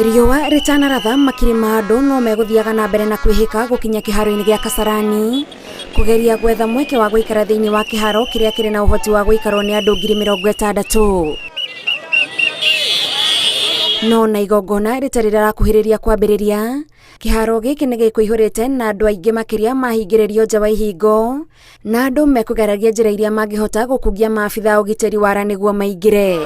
Riũa rĩtanaratha makiri ma andũ no megũthiaga na mbere na kwĩhĩka gũkinya kĩharo-inĩ gĩa Kasarani kũgeria gwetha mweke wa gũikara thĩinĩ wa kĩharo kĩrĩa kĩrĩ na ũhoti wa gũikarwo nĩ andũ 60,000. No na igongona rĩtarĩ rĩrakuhĩrĩria kwambĩrĩria, kĩharo gĩkĩ nĩ gĩkũihũrĩte na andũ aingĩ makĩria mahingĩrĩrio nja wa ihingo na andũ mekũgeragia njĩra iria mangĩhota gũkungia maabitha a ũgitĩri wara nĩguo maingĩre.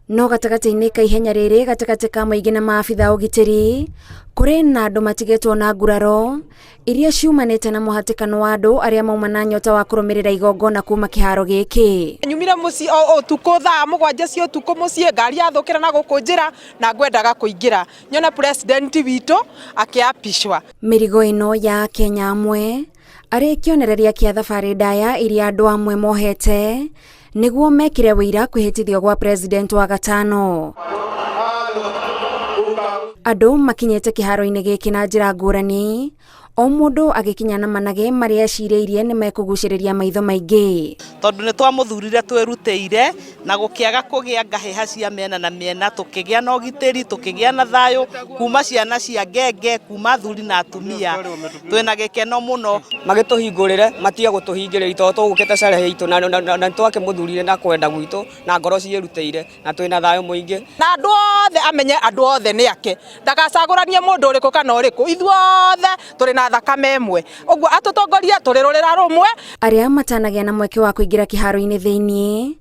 No gatagatĩ-inĩ ka ihenya rĩrĩ gatagatĩ ka mũingĩ na maabitha a ũgitĩri, kũrĩ na andũ matigĩtwo na nguraro iria ciumanĩte na mũhatĩkano wa andũ arĩa mauma na nyota wa kũrũmĩrĩra igongona kuma kĩharo gĩkĩ. Nyumire mũciĩ o ũtukũ thaa 7 cia ũtukũ mũciĩ, ngari yathũkĩra na gũkũ njĩra na ngwendaga kũingĩra nyone president witũ akĩapishwa. Mĩrigo ĩno ya Akenya amwe arĩ kĩonereria kĩa thabarĩ ndaya iria andũ amwe mohete nĩguo mekĩre ũira kwĩhĩtithio gwa president wa gatano. Andũ makinyĩte kĩharo-inĩ gĩkĩ na njĩra ngũrani, o mũndũ agĩkinya na managĩ marĩa ecirĩirie nĩ mekũgucĩrĩria maitho maingĩ. Tondũ nĩ twamũthurire twĩrutĩire na gũkĩaga kũgĩa ngahĩha cia mĩena na mĩena, tũkĩgĩa na ũgitĩri, tũkĩgĩa na thayũ kuma ciana cia ngenge, kuma athuri na atumia, twĩna gĩkeno mũno. Magĩtũhingũrĩre matige gũtũhingĩrĩria tondũ tũgũkĩte sherehe itũ na nĩ twakĩmũthurire na kwenda gwitũ na ngoro ciĩrutĩire na twĩna thayũ mũingĩ. Na andũ othe amenye andũ othe nĩ ake, ndagacagũranie mũndũ ũrĩkũ kana ũrĩkũ, ithuothe tũrĩ na thakame ĩmwe, ũguo atũtongorie tũrĩ rũrĩra rũmwe. Arĩa matanagĩa na mweke wa kũingĩra kĩharo-inĩ thĩinĩ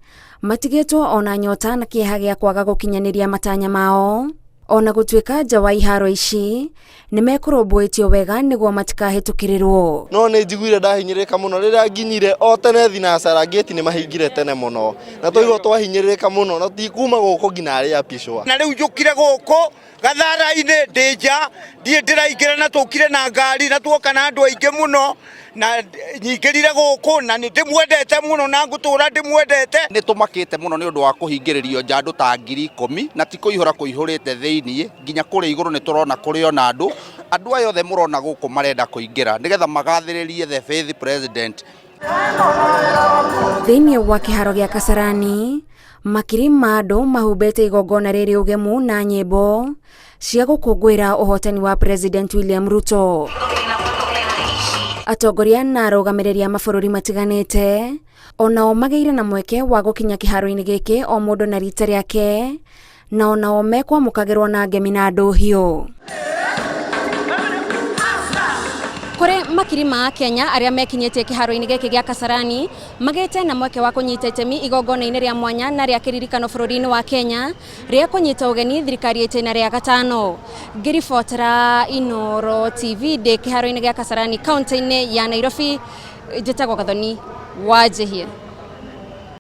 matigĩtwo ona nyota na kĩeha gĩa kwaga gũkinyanĩria matanya mao. Ona gũtuĩka nja wa iharo ici nĩ mekũrũmbũĩtio wega nĩguo matikahĩtũkĩrĩrwo. No nĩ njiguire ndahinyĩrĩrĩka mũno rĩrĩa nginyire o tene thinacara ngĩti nĩ mahingire tene mũno na twaigua twahinyĩrĩrĩka mũno na ti kuma gũkũ nginya arĩa apishwa. Na rĩu njũkire gũkũ gathara-inĩ ndĩ nja ndiĩ ndĩraingĩra na tũkire na ngari na tuoka na andũ aingĩ mũno na nyingĩrire gũkũ na nĩ ndĩmwendete mũno na ngũtũra ndĩmwendete. Nĩ tũmakĩte mũno nĩ ũndũ wa kũhingĩrĩrio nja andũ ta 10,000 na ti kũihũra kũihũrĩte thĩinĩ nginya kũrĩa igũrũ nĩ tũrona kũrĩ ona andũ. Andũ aya othe mũrona gũkũ marenda kũingĩra nĩgetha magathĩrĩrie the fifth president. Thĩinĩ wa kĩharo gĩa Kasarani, makiri ma andũ mahumbĩte igongona rĩrĩ ũgemu na nyĩmbo cia gũkũngũĩra ũhotani wa President William Ruto. Atongoria na arũgamĩrĩri a mabũrũri matiganĩte onao magĩire na mweke wa gũkinya kĩharo-inĩ gĩkĩ o mũndũ na rita rĩake, na onao mekwamũkagĩrwo na ngemi na ndũhiũ. Kũrĩ makiri ma Akenya arĩa mekinyĩtie kĩharo-inĩ gĩkĩ gĩa Kasarani magĩte na mweke wa kũnyita itemi igongona-inĩ rĩa mwanya na rĩa kĩririkano bũrũri-inĩ wa Kenya rĩa kũnyita ũgeni thirikari ĩtĩna rĩa gatano. Ngĩribotera Inooro TV ndĩ kĩharo-inĩ gĩa Kasarani kaunti-inĩ ya Nairobi, njĩtagwo Gathoni Wanjĩhia.